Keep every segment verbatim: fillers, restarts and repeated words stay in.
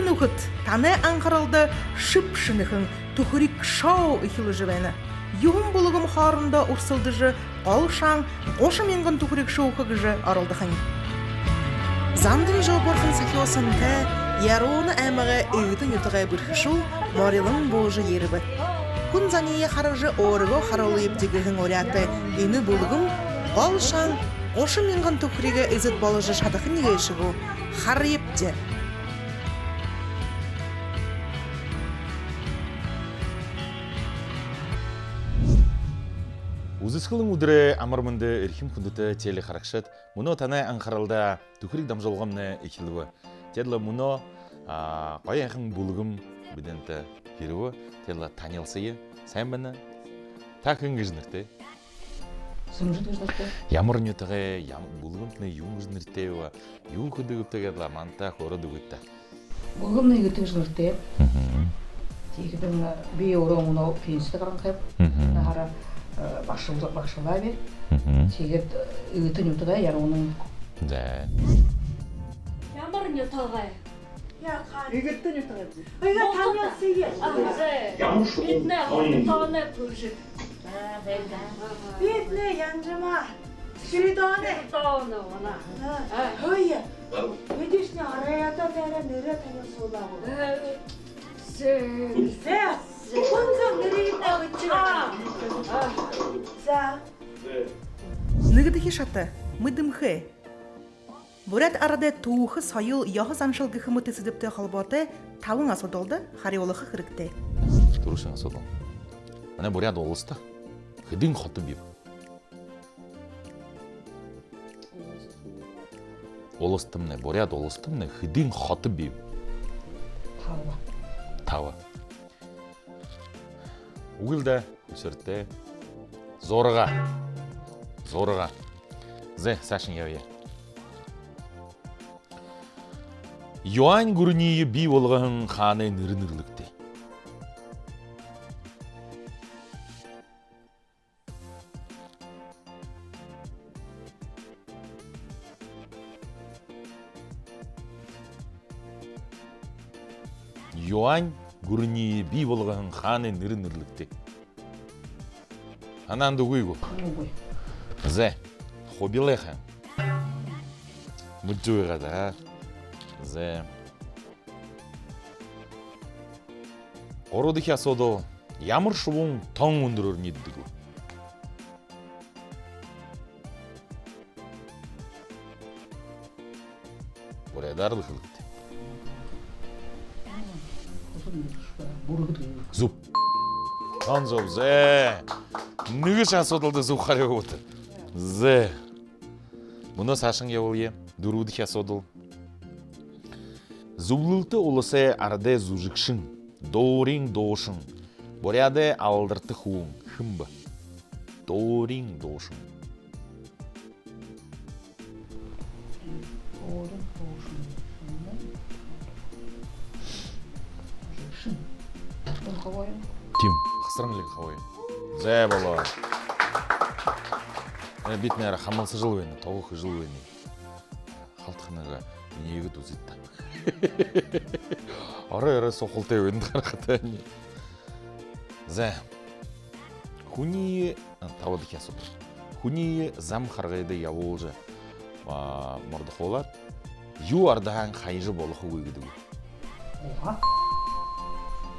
Нүхэд, танай анхаралда шэб шэнэхэн «Түхэриг» шоу эхилжэ байна. Юһэн бүлгэм хоорондоо урсалдажа, гол шан гушан мянган түхэриг шүүхэ гэжэ оролдохонь. Зандан Жолборхон сахюусантай Яруунын аймагай Эгэтэ нютагай бэрхэшүүл морилон буужа ерэбэ. Хүн зониие хаража, өөрыгөө харуулыт гэһэн уряатай энэ бүлгэм гол шан гушан мянган түхэригэй эзэд боложо шадахань гээшэ гү, харыт даа. Үзэсхэлэн үдэрэй амар мэндэ, эрхим хүндэтэ телехарагшад! Мүнөө танай анхаралда «Түхэриг» дамжуулгамнай эхилбэ. Тиигээд лэ мүнөө, а, гоё һайхан бүлгэм бидэнтэй ерэбэ. Тиигээд лэ танилсая. Сайн байна. Та хэн гэжэ нэрэтэй? Сэмжид гэжэ нэрэтэй. Ямар нютагай, ям-, бүлгэмтнай юун гэжэ нэрэтэй бэ? Юу хэдэг бэ, тиигээд лэ манда хөөрөөд үгыт даа. Бүлгэмнай Эгэтэ гэжэ нэрэтэй. Мгм. Тиихэдэнь би өөрөө мүнөө пенсидэ гаранхайб. Мгм. Наһаараа, э, багшал-, багшалааб. Мгм. Тиигээд, э, Эгэтэ нютагай Яруунын. За. Ямар нютагай? Яахан. Эгэтэ нютагай. Ой, танилсая. А, за. Бидэнэй Хонтоной Пүжэг. Бидэнэй Янжама. Спиридоной. Спиридоной, манай. А, ой. Бидэнэй оройдоо дээрэ нэрээ танилсуулаа гү? Э, зэ. Зэ. Хүн зон нэрыетнай үгыт даа. А, а. За. Нэгэдэхи шата. Мэдэмхэй. Буряад арадай түүхэ, соёл, ёһо заншал гэхэ мэтэ сэдэбтэй холбоотой табан асуудалда харюулха хэрэгтэй. Түрүүшын асуудал. Манай Буряад Уласта хэдэн хото бии? Уластамнай, Буряад Уластамнай хэдэн хото бии? Таба. Таба. Үгы л даа, үсэртэй. Зургаа. Зургаа. Зэ, саашань ябая. Юань гүрэниие бии болгоһон хаанай нэрэ нэрлэгты. Юань гүрэниие бии болгоһон хаанай нэрэ нэрлэгты. Һанаанда үгы гү? Үгы. Зэ, Хубилай хаан. Мэдэжэ байгаа даа. Зэ. Гурбадахи асуудал. Ямар шубуун тон үндэрөөр ниидэдэг бэ? Буряадаар лэ хэлэгты. Бүргэд. Зүб. Тон зүб. Зэ. Нэгэшье асуудалда зүб харюу үгөөт. Зэ. Мүнөө саашань ябая. Дүрбэдэхи асуудал. Зүблэлтэ уласай арадай зүжэгшэн, дуурин дуушан, Буряадай алдарта хүбүүн хэн бэ? Дуурин дуушан. Дуурин дуушан. Зүжэгшэн. Линховоин. Тиимэ, Хасаран Линховоин. Зэ, болоо. Э, бидэ нээрээ хамһалсажал байна, тогоо хэжэл байна. Халта ханага минии иигээд үзыт даа. Орой, орой сухалтай байна, харахада. Зэ. Хүниие, а, табадахи асуудал. Хүниие зам харгыда ябуулжа, а, мордохуулаад, юу ардаһаань хаяжа болохогүй гэдэг бэ? Угаа.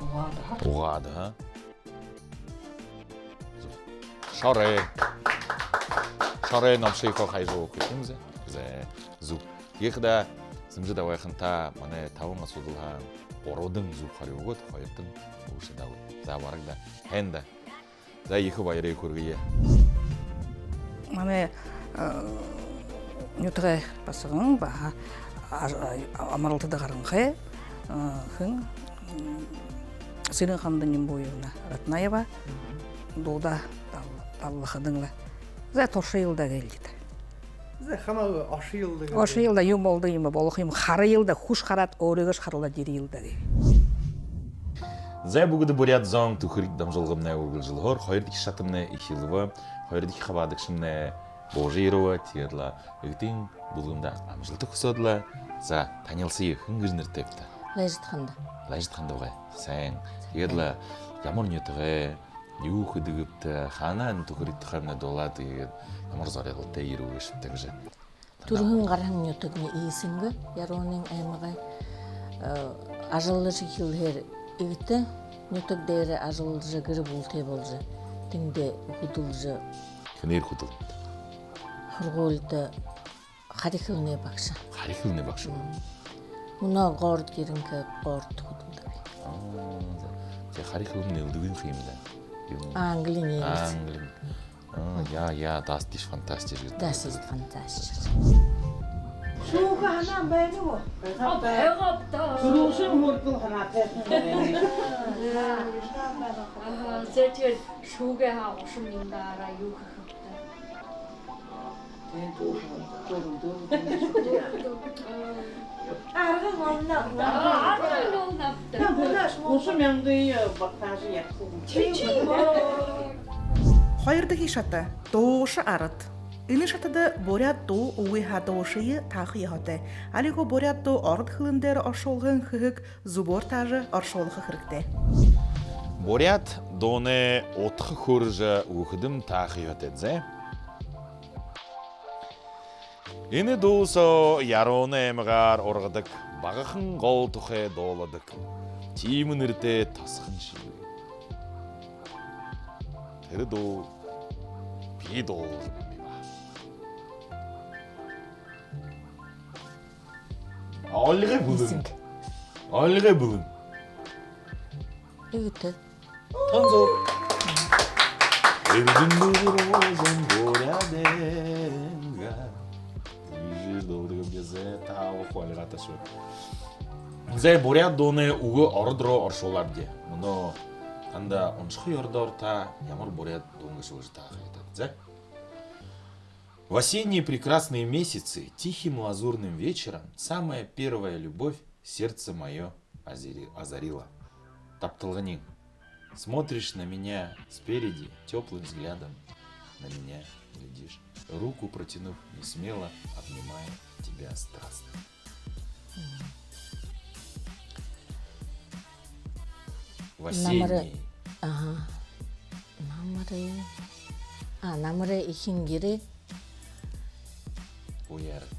Угаа даа. Угаа даа. Зүб. Шорой. Шорой номшохоо хаяжа болохогүй юм зэ. Зэ. Зүб. Тиихэдэ Сэмжид абгайхан, та манай табан асуудалһаа гурбадань зүб харюу үгөөт, хоёртонь үгы шадаагүй. За, бараг даа. Һайн даа. За, ехэ баярые хүргэе. Манай, э, нютагай басаган баһа, а, а, амаралтада гаранхай, э, хэн, м, Сэрэн-Ханда Нимбуевна Ратнаева. Мгм. Дуугаа дал-, даллахадань лэ. За, туршаял даа гэлдэ. За, хамаагүй, ошоёл даа. Ошоёл даа, юун болодог юм, болохо юм, хараял даа, хүш хараад, өөрыгөөшье харуулаад ерээел даа. За, бүгэдэ буряад зон, «Түхэриг» дамжуулгамнай үргэлжэлһөөр, хоёрдохи шатамнай эхилбэ, хоёрдохи хабаадагшамнай буужа ерэбэ, тиигээд лэ Эгэтын бүлгэмдэ амжалта хүсөөд лэ. За, танилсая, хэн гэжэ нэрэтэйбта? Лайжадханда. Лайжадханда байгаа. Сайн. Тиигээд лэ ямар нютагай, юу хэдэгбта, хаана энэ Түхэриг тухай дуулаад, тиигээд ямар зорилготой ерээ гээшэбта гэжэ. Түрэһэн гараһан нютагни Исэнгэ, Яруунын аймагай. Э, ажаллажа эхилһээр Эгэтэ нютаг дээрэ ажаллажа, гэр бүлтэй боложо, тэндэ хүдэлжэ. Хэнээр хүдэлдэгбта? Һургуулида хари хэлэнэй багша. Хари хэлэнэй багша. Мүнөө город Гэрэнхэй, город хүдэлдэг. Аа, за. Тээ хари хэлэн элдэбын юм даа. Англи, немец. Англи. Аа, яа, яа, das ist fantastisch гэдэг. Das ist fantastisch. Шүүхэ һанаан байна гү? Аа, байгааб даа. Түрүүшын хүрэтэр һанаатай. Аа, за, тиигээд шүүгээ һаа, гушан мянгаараа юу хэхэбта? Арган олно. Арган олно. Гушан мянгые багтаажа ябаха юм. Тиимэ. Хоёрдохи шата. Дуушан арад. Энэ шатада буряад дуу үгы һаа дуушые тааха ёһотой. Али гү буряад дуу ород хэлэн дээрэ оршуулһан хэһэг зүбөөр таажа оршуулха хэрэгтэй. Буряад дуунай удха хөөрэжэ үгэхэдэм, тааха ёһотойт, зэ. Энэ дуу соо Яруунын аймагаар ургадаг багахан гол тухай дууладаг тиимэ нэрэтэй тосхон шэнги. Тэрэ дуу би дуулаа юм аа. Олигой бүлэм. Олигой бүлэм. Эгэтэ. Тон зүб. Эрдэм дүүрэн буряадайнгаа. Ижир дуулдаг юм, зэ, тааб хуу олиготой шүү. Зэ, буряад дуунай үгэ ород руу оршуулаабди. Мүнөө танда уншаха ёһотой, ямар буряад дуун гээшэб гэжэ тааха ёһотойт, зэ. В осенние прекрасные месяцы тихим лазурным вечером самая первая любовь сердце моё озари-, озарила. Табталганин. Смотришь на меня спереди, тёплым взглядом на меня глядишь. Руку протянув, несмело обнимаю тебя страстно. В осенние. Намарай. Аха. Намарай. А, намарай эхин гэрэй. Уярты.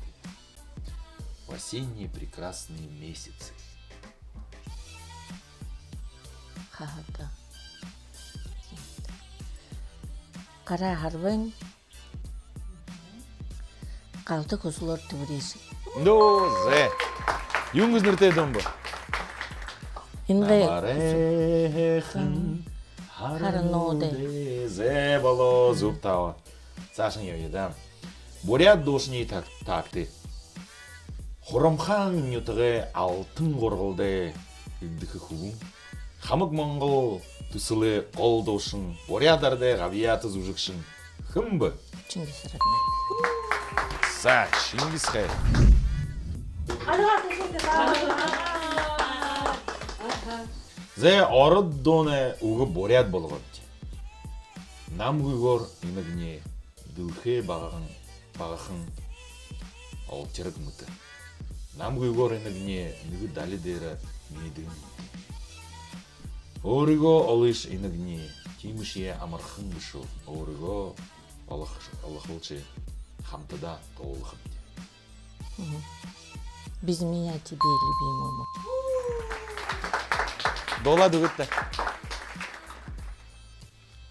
В осенние прекрасные месяцы. Хахата. Гараа һарбайн галдаг хүсэлөөр тэбэришэб. Нөө, зэ. Юун гэжэ нэрэтэй дуун бэ? Энэгээ намарайхан харануудай. Зэ, болоо, зүб тааб. Саашань ябая даа. Буряад дуушаниие таг-, таагты. Хурамхаан нютагай алтан гургалдай элдэхэ хүбүүн. Хамаг монгол түсэлэй гол дуушан, буряад арадай габьяата зүжэгшэн хэн бэ? Чингис Раднаев. За, Чингис хайр. Зэ, ород дуунай үгэ буряад болгообди. Намгүйгөөр инагни дэлхэй багахан, багахан олтирог мэтэ. Намгүйгөөр инагни нэгэ дали дээрэ миидэгэн мэтэ. Өөрыгөө олыш инагни, тиимэшье амархан бэшэ. Өөрыгөө олох-, олохолши, хамтадаа дуулахабди. Мгм. Без меня тебе, любимый мой. Дуулаад үгыт даа.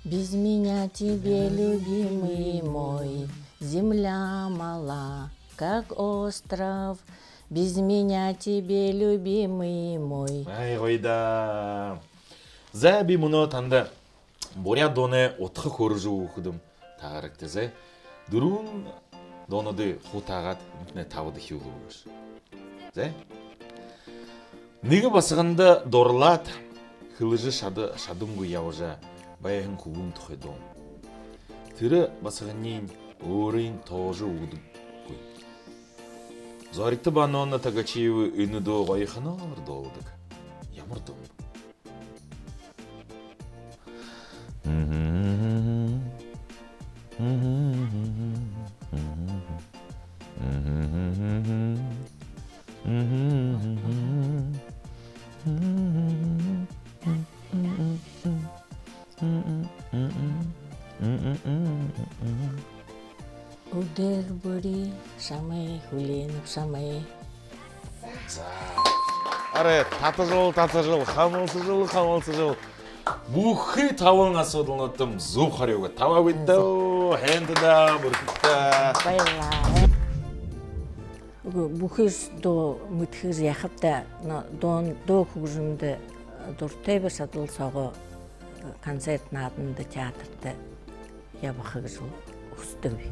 Без меня тебе, любимый мой, земля мала, как остров. Без меня тебе, любимый мой. Ай, гоё даа. За, би мүнөө танда буряад дуунай удха хөөрэжэ үгэхэдэм, таагаарагты, зэ. Дүрбэн дуунуудые хуу таагаад, энэтнай табадахи үгэ үгэш. Зэ. Нэгэ басаганда дурлаад, хэлэжэ шада-, шадангүй ябажа байһан хүбүүн тухай дуун. Тэрэ басаганиинь өөрыень тоожо үгэдэггүй. Зоригто ба Нонна Тогочиевы энэ дуу гоёхоноор дуулдаг. Ямар дуун бэ? Үдэр бүри шамай хүлеэнэб, шамай. За. Арай татажал, татажал, хамалсажал, хамалсажал. Бүхы табан асуудалнуудтам зүб харюу табяа гүт даа. Һайн даа, бэрхэт даа. Баярлаа. Үгы, бүхы дуу мэдэхэ гэжэ яахаб даа, но дуун, дуу хүгжэмдэ дуратайб, шадал соогоо концерт нааданда, театрта ябаха гэжэ хүсэдэгби.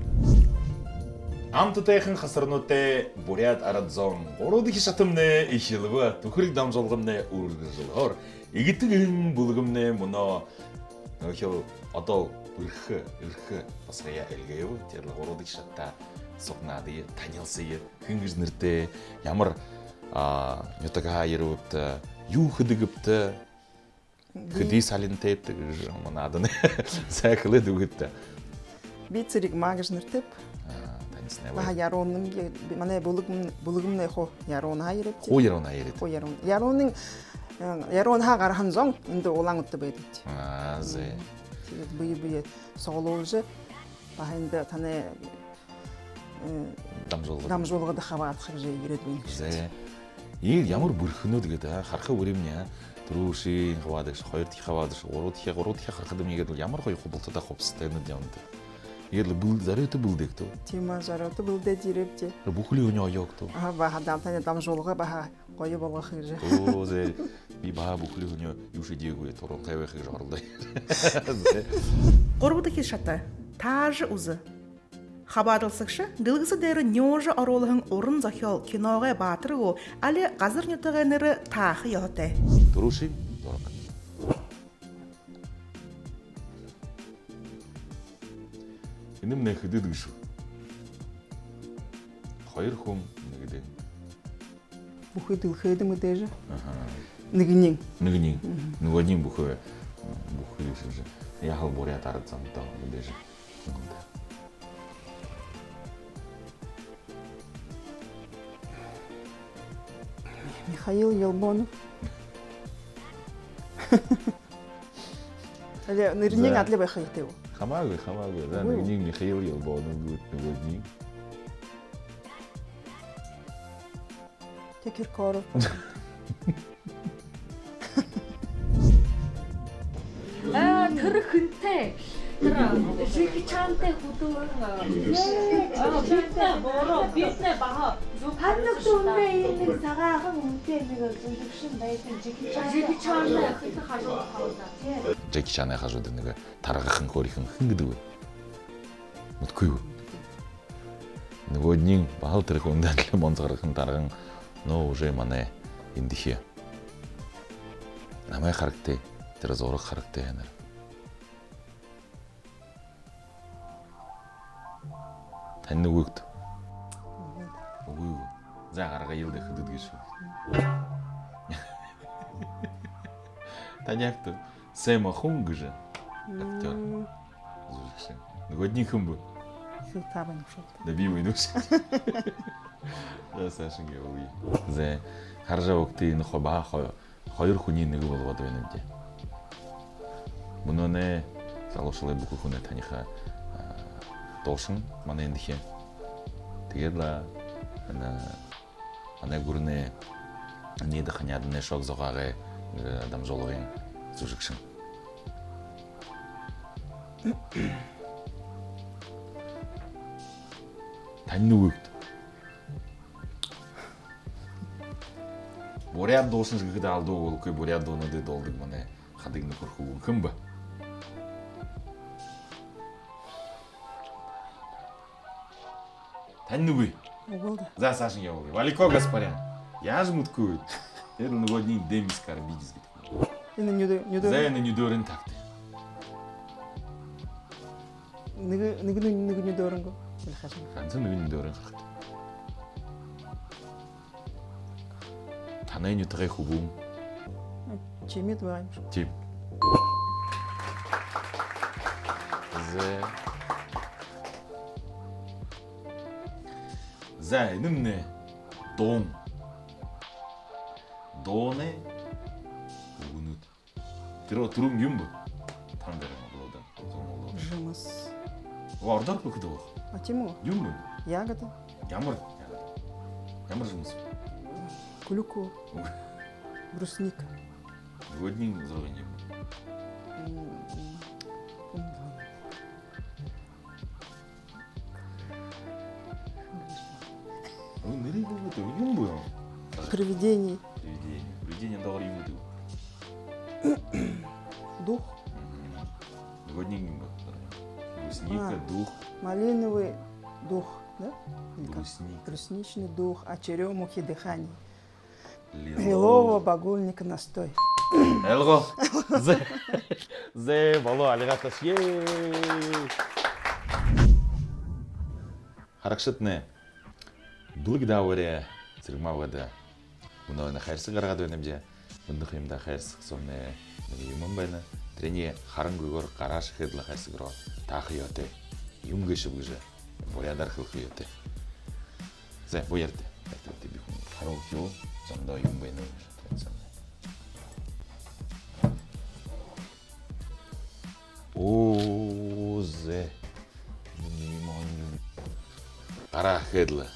Амтатайхан хасарнуудтай буряад арад зон, гурбадахи шатамнай эхилбэ. Түхэриг дамжуулгамнай үргэлжэлһөөр. Эгэтэ гэһэн бүлгэмнай мүнөө нүгөө одоол бэрхэ, эрхэ басагаяа эльгээбэ. Тиигээд лэ гурбадахи шатада сугнаад, танилсая. Хэн гэжэ нэрэтэй, ямар, а, нютагһаа ерэбэбта, юу хэдэгбта, хэды салинтайбта гэжэ манай нааданда. Сай хэлээд үгыт даа. Би Цэрэгма гэжэ нэрэтэйб. А, танилсая. Баһа Яруунын, би, манай бүлгэм, бүлгэмнай хуу Яруунһаа ерээбди. Хуу Яруунһаа ерээт. Хуу Яруун. Яруунын, э, Яруунһаа гараһан зон эндэ Улаан-Үдэдэ байдагбди. А, зэ. М, тиигээд бэе бэеэ суглуулжа, баһа эндэ танай, э, дамжуулгада, дамжуулгада хабаадаха гэжэ ерээд байнабди. Зэ. Иигээд ямар бэрхэнүүд гээд, а, хараха үримни, а. Түрүүшын хабаадагша, хоёрдохи хабаадагша, гурбадахи, гурбадахи харахадамни иигээд лэ ямар гоё хубилалтада, хубсаһатайнууд ябанат. Иигээд лэ бүл-, зорюута бэлдээгты гү? Тиимэ, зорюута бэлдээд ерээбди. Бүхэли һүни оёогты гү? Аха, баһа даа, танай дамжуулга баһа гоё болгохо гэжэ. Оо, зэ. Би баһа бүхэли һүни юушье эдеэгүй, туранхай байха гэжэ оролдоё. Зэ. Гурбадахи шата. Таажа үзэ. Хабаадалсагша дэлгэсэ дээрэ нюужа оруулһан уран зохёол, киногой баатар гү, али газар нютагай нэрэ тааха ёһотой. Түрүүшын зураг. Энэмнай хэдыдэшье? Хоёр хүн нэгэдээн. Бүхы дэлхэйдэ мэдээжэ. Аха. Нэгэниинь. Нэгэниинь. Мгм. Нүгөөдэнь бүхы, бүхы дэлхэйдэ. Яһала буряад арад зондо мэдээжэ. Михаил Елбонов. Али нэрэниинь адли байха ёһотой гү? Хамаагүй, хамаагүй. За, үгы. Нэгэниинь Михаил Елбонов гээд, нүгөөдэнь. Тэ Киркоров. А, тэрэ хэнтэй. Тэрэ Джеки Чантай хүдэлһэн, а, а, бидэнэй буруу, бидэнэй баһа зүб. Харин нүгөө үнэн нэгэ сагаахан үнэтэй нэгэ зүжэгшэн байдаг, Джеки Чантай. Джеки Чантай хажууда. Тии. Джеки Чантай хажууда нэгэ таргахан хөөрхэн хэн гэдэг бэ? Мэдэхэгүй гү? Нүгөөдэнь баһал тэрэ хүндэ адли монзо гаргахан тарган, но уже манай эндэхи. Намай харагты, тэрэ зураг харагты, һайнаар. Танинагүй гүт? Үгы. Үгы гү? За, гаргая л даа, хэдыдэшье. Танидаг гүт? Сэмэ Хун гэжэ актёр. М. Зүжэгшэн. Нүгөөдэнь хэн бэ? Сэлтабань шуу. Да би байна бшуу. За, саашань ябая. За, хаража үгыт, энэ хо-, баһа хо-, хоёр хүниие нэгэ болгоод байнабди. Мүнөөнэй залуушуулай бүхы хүнэй таниха, а, дуушан манай эндэхи. Тиигээд лэ, энэ, манай гүрэнэй «Ниида ханяаданай шог зугаагай», э, дамжуулгын зүжэгшэн. Танинагүй гүт? Буряад дуушан гэхэдэ алдуу болохогүй, буряад дуунуудые дуулдаг манай хадын нүхэр хүбүүн хэн бэ? Танинагүй. Үгы л даа. За, саашань ябая. Валико Гаспарян. Яажа мэдэхэгүй гүт? Тэрэ нүгөөдэнь Демис Карибидис гэдэг. Энэ нюдөө-, нюдөө-. За, энэ нюдөөрынь таагты. Нэгэ, нэгэ, нэгэ нюдөөрынь гү? Или хаашань? Ганса нэгэ нюдөөрынь харагты. Танай нютагай хүбүүн. Чимит байгаа юм шүү. Тиимэ. За. За, энэмнай дуун. Дуунай үгэнүүд. Тэрэ түрүүн юун бэ? Танда Ородоор хэлэхэдэ, а, тиимэ гү? Юун бэ? Ягода. Ямар? Ямар жэмэс? Клюква. Брусника. Нэгэниинь зургаан юм. М, м, м. Ой, нэрээ хэлэхэдэ, юун бэ? Привидение. Привидение. Привидение доогуур юун гэдэг? Дух. Мгм. Нэгэниинь юун бэ? Брусника, дух. Малиновый дух, да? Или как? Брусника. Брусничный дух, а черёмухи дыхание. Лилового багульника настой. Ойлгоо. Зэ. Зэ, болоо, альгаа ташая. Харагшадни, бэлэг даабари сэрэгмаа абаад, мүнөө энэ хайрсаг гаргаад байнабди. Мүнөөхи юумэндэ хайрсаг соомнай нэгэ юумэн байна. Тэрэниие харангүйгөөр гараа шэхээд лэ хайрсаг руу тааха ёһотой. Юун гээшэб гэжэ буряадаар хэлэхэ ёһотой. Зэ, буяарта. Харагты, би хүн харуулхаяа, зондоо юун байна гэжэ. Оо, зэ. Гараа хээд лэ.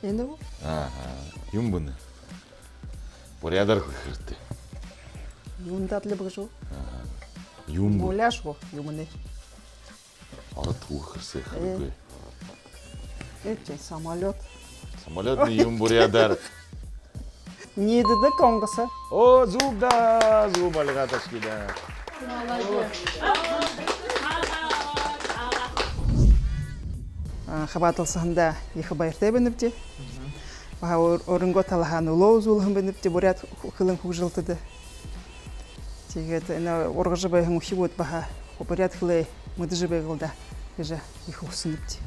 Энэ гү? Аха. Юун бэ? Буряадаар хэлэхэ хэрэгтэй. Юундэ адлиб гэжэ гү? Аха. Юун бэ? Муляж гү, юумэнэй. Ород хэлэхэ хэрэгтэй, э, харагты. Эти, самолёт. Самолётный юумэ буряадаар. Ниидэдэг онгосо. О, зүб даа, зүб, альгаа ташая даа. А, хабаадалсаһандаа ехэ баяртай байнабди. Баһа өөр-, өөрынгөө талаһаа нүлөө үзүүлһэн байнабди буряад хэ-, хэлэн хүгжэлтэдэ. Тиигээд энэ ургажа байһан үхибүүд баһа буряад хэлээ мэдэжэ байг лэ даа гэжэ ехэ хүсэнэбди.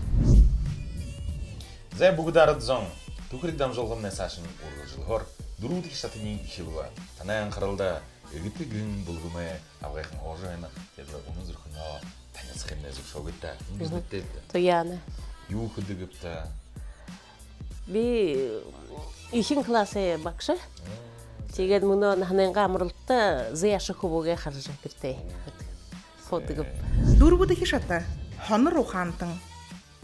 Зэ, бүгэдэ арад зон, «Түхэриг» дамжуулгамнай саашань үргэлжэлһөөр, дүрбэдэхи шатаниинь эхилбэ. Танай анхаралда «Эгэтэ» гэһэн бүлгэмэй абгайхан һуужа байна. Тиигээд лэ үнэн зүрхэнһөө танилсахымнай зүбшөөгыт даа. Иигээд лэ. Туяана. Юу хэдэгбта? Би эхин классай багша. Мм. Тиигээд мүнөө наһанайнгаа амаралтада зээ аша хүбүүгээ хаража гэртээ һуудагби. Дүрбэдэхи шата. Һонор ухаантан.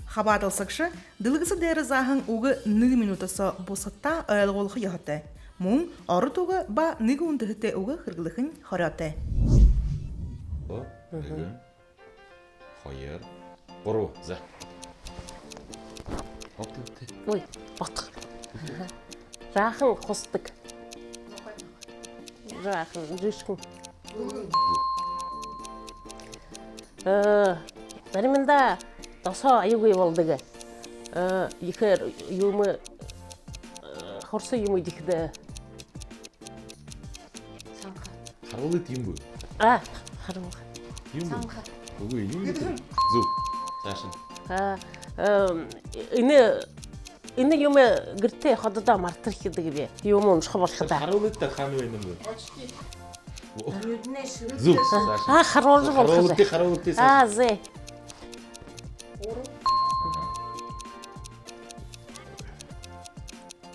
Хабаадалсагша дэлгэсэ дээрэ зааһан үгэ нэгэ минута соо бусадтаа ойлгуулха ёһотой. Мүн ород үгэ ба нэгэ үндэһэтэй үгэ хэрэглэхэнь хорюултай. О, мгм. Нэгэн, хоёр, гурба. За. Ой, ботхо. Жаахан хусдаг. Жаахан, жэшхэн. Э, заримдаа досоо аягүй болодог. Э, ехээр юумэ, э, хурса юумэ эдихэдэ. Санха. Харуулыт, юун бэ? А, харуулха. Юун бэ? Санха. Үгы, юун бэ? Зүб. Саашань. А, эм, энэ, энэ юумэ гэртээ хододоо мартархидагби. Юумэ уншаха болоходоо. Харуулыт даа, хаана байнаб? Очки. О. Зүб. Саашань. А, харуулжа болохо. Харуулыт, харуулыт, а, саашань. Зэ.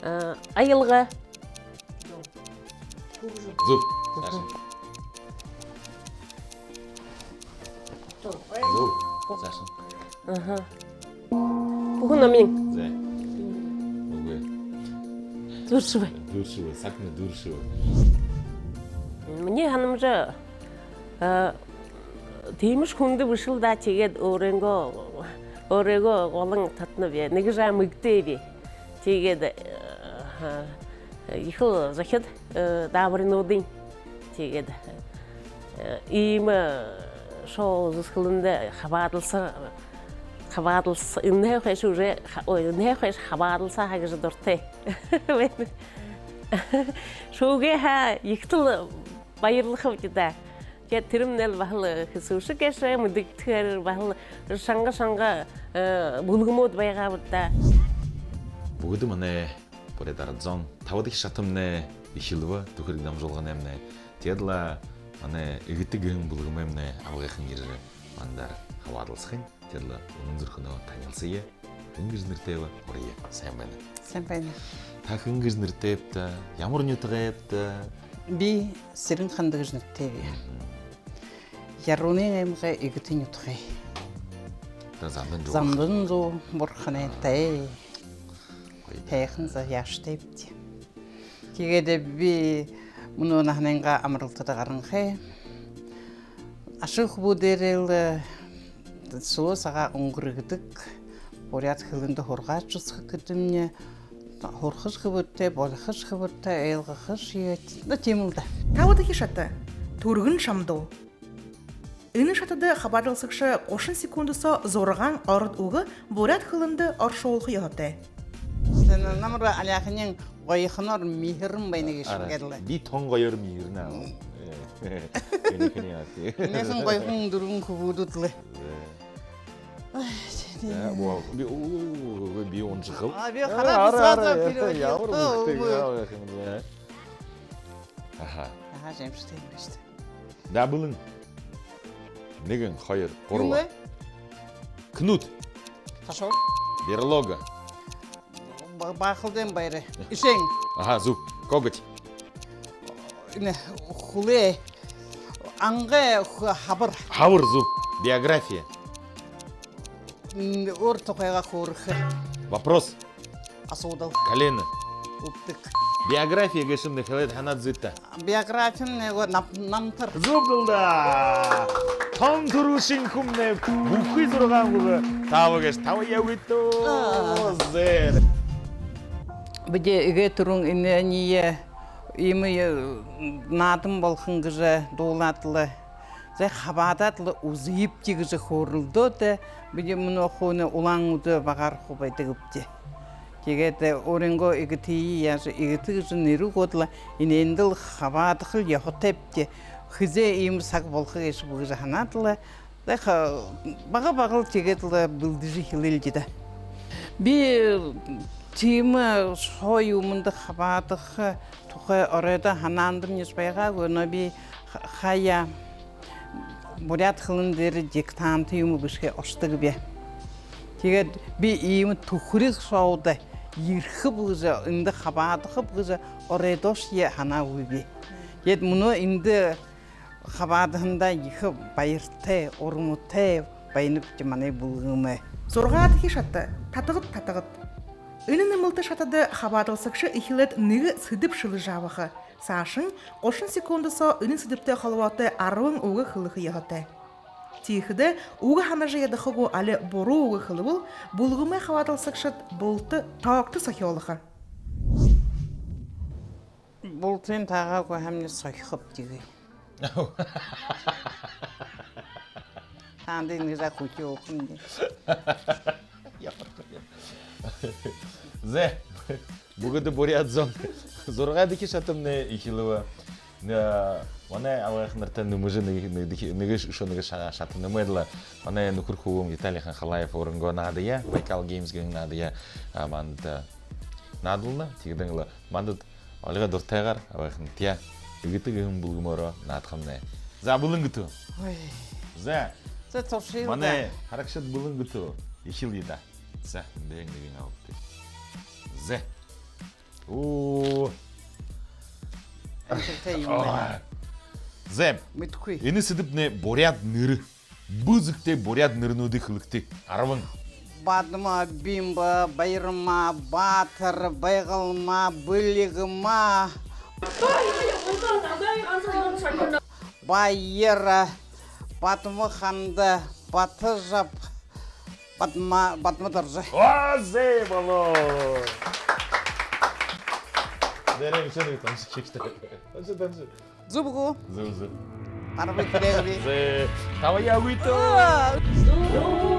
А, аялга. Зүб. Саашань. Зүб. Саашань. Аха. Бүхэ номин. Зэ. Үгы. Дүүршэбэ. Дүүршэбэ. Сагнай дүүршэбэ. Минии һанамжаар, а, тиимэшье хүндэ бэшэл даа, тиигээд өөрынгөө, өөрыгөө олон татанаб. Нэгэ жаа мэгдээб. Тиигээд, э, ехэл зохид, э, даабаринуудынь. Тиигээд, э, иимэ шоу үзэсхэлэндэ хабаадалса-, хабаадалса-, энээнһээ хойшо уже ха-, ой, энээнһээ хойшо хабаадалсаа һаа гэжэ дуратай. Шүүгээ һаа, ехтэл баярлахаб даа. Тиигээд тэрэмнай баһал хэсүүшэг гээшэ, мэдэгдэхээр баһал шанга-шанга, э, бүлгэмүүд байгааб даа. Бүгэдэ манай буряад арад зон, табадахи шатамнай эхилбэ, «Түхэриг» дамжуулганаймнай. Тиигээд лэ манай «Эгэтэ» гэһэн бүлгэмэймнай абгайхан ерэжэ, мандаа хабаадалсахань. Тиигээд лэ үнэн зүрхэнһөө танилсая. Хэн гэжэ нэрэтэйб, урия. Сайн байна. Сайн байна. Та хэн гэжэ нэрэтэйбта, ямар нютагайбта, Би Сэрэн-Ханда гэжэ нэрэтэйб. Яруунын аймагай Эгэтын нютагай. Та Зандан Жуу. Зандан Жуу бурханай тай. Һайхан заяашатайбди. Тиигээд би мүнөө наһанайнгаа амаралтада гаранхай. Аша хүбүүдээрээ лэ, э, соо сагаа үнгэргэдэг, буряад хэлэндэ һургаашье үзэхэ гэдэм, һурахашье хэбэртэй, болихошье хэбэртэй, ойлгохошье ёһотой. Ну, тиимэл даа. Табадахи шата. Түргэн шамдуу. Энэ шатада хабаадалсагша гушан секунда соо зургаан ород үгэ буряад хэлэндэ оршуулха ёһотой. Тэнэ намар аляаханиинь гоёхоноор миһэрэн байна гээшэ гээд лэ. Би тон гоёор миһэрэнэ. Энэхэн гоёхон дүрбэн хүбүүд лэ. Ай, тэнэ. Би, оо, би уншахал. А, би хараад сразу переводил. Ямар үгтэй, яа, яа. Аха. Аха, жэмштэй юм байна шүү дээ. Дабылын. Нэгэн, хоёр, гурба. Юун бэ? Кнут. Ташуур. Берлога. Ба-, баахалдайн байра. Эшээн. Аха, зүб. Коготь. Энэ хүлэй. Ангай хабар. Хабар, зүб. Биография. М, өөр тухайгаа хөөрэхэ. Вопрос. Асуудал. Колено. Үбдэг. Биография гээшэмнай хэлээд һанаад үзыт даа. Биографиямнай, өө, нам-, намтар. Зүб даа. Тон түрүүшын хүмнай бүхы зургаан үгэ таба гээшэ, таба ябыт даа. Зэ. Бидэ эгээ түрүүн энээниие иимэ, э, наадан болохонь гэжэ дуулаад лэ, зэ, хабаадаад лэ үзыт гэжэ хөөрэлдөөд, бидэ мүнөө хуу энэ Улаан-Үдэ багаар хуу байдагбди. Тиигээд, э, өөрынгөө Эгэтые яажа, Эгэтэ гэжэ нэрэ үгөөд лэ, энээндэл хабаадахал ёһотойбди. Хэзээ иимэ саг болохо гээшэб гэжэ һанаад лэ, зэ, ха-, бага багал тиигээд лэ бэлдэжэ эхилээлди даа. Би тиимэ шоу юумэндэ хабаадаха тухай оройдоо һанаандамни байгаагүй, но би ха-, хаяа буряад хэлэн дээрэ диктант юумэ бэшэхэ ошодогби. Тиигээд би иимэ түхэриг шоуда ерэхэб гэжэ, эндэ хабаадахаб гэжэ оройдоошье һанаагүйби. Тиигээд мүнөө эндэ хабаадаһандаа ехэ баяртай, урматай байнабди манай бүлгэмэй. Зургаадахи шата. Татагад, татагад. Энэ нэмэлтэ шатада хабаадалсагша эхилээд нэгэ сэдэб шэлэжэ абаха. Саашань гушан секунда соо энэ сэдэбтэй холбоотой арбан үгэ хэлэхэ ёһотой. Тиихэдээ үгэ һанажа ядаха гү, али буруу үгэ хэлэбэл, бүлгэмэй хабаадалсагшад булта тоогто сохюулха. Бултыень таагаагүй һаамни сохихоб тиигээ. Таанадынь нэгэ заа хүхюулхамни. Зэ, бүгэдэ буряад зон. Зургаадахи шатамнай эхилбэ. Нэ, манай абгайханарта нэмэжэ нэгэ, нэгэ, нэгэ үшөө нэгэ ша-, шата нэмээд лэ. Манай нүхэр хүбүүн Виталий Ханхалаев өөрынгөө наадаяа, Байкал Геймс гэһэн наадаяа, а, манда наадуулна. Тиигээд лэ манда олигой дуратайгаар абгайханартаяа Эгэтэ гэһэн бүлгэмөөрөө наадахамнай. За, бэлэн гүт? Ой. За. За, туршыел даа. Манай харагшад бэлэн гүт? Эхилэе даа. За, эндэ нэгэн абагты. За. Оо. Амжалтатай юм байна. Зэ. Мэдэхэгүй. Энэ сэдэбнай буряад нэрэ. Бү зэгтэй буряад нэрэнүүдые хэлэгты. Арбан. Бадма, Бимба, Баярма, Баатар, Байгалма, Бэлигма, Баяр, Бадма-Ханда, Батожаб, Бадма, Бадма-Доржо. Оо, зэ болоо. Дээрээ мишээ танши чигтэй. Танши, танши. Зүб гү? Зүб, зүб. Арбан хэрэггүй. Зэ, таба ябыт даа. Аа.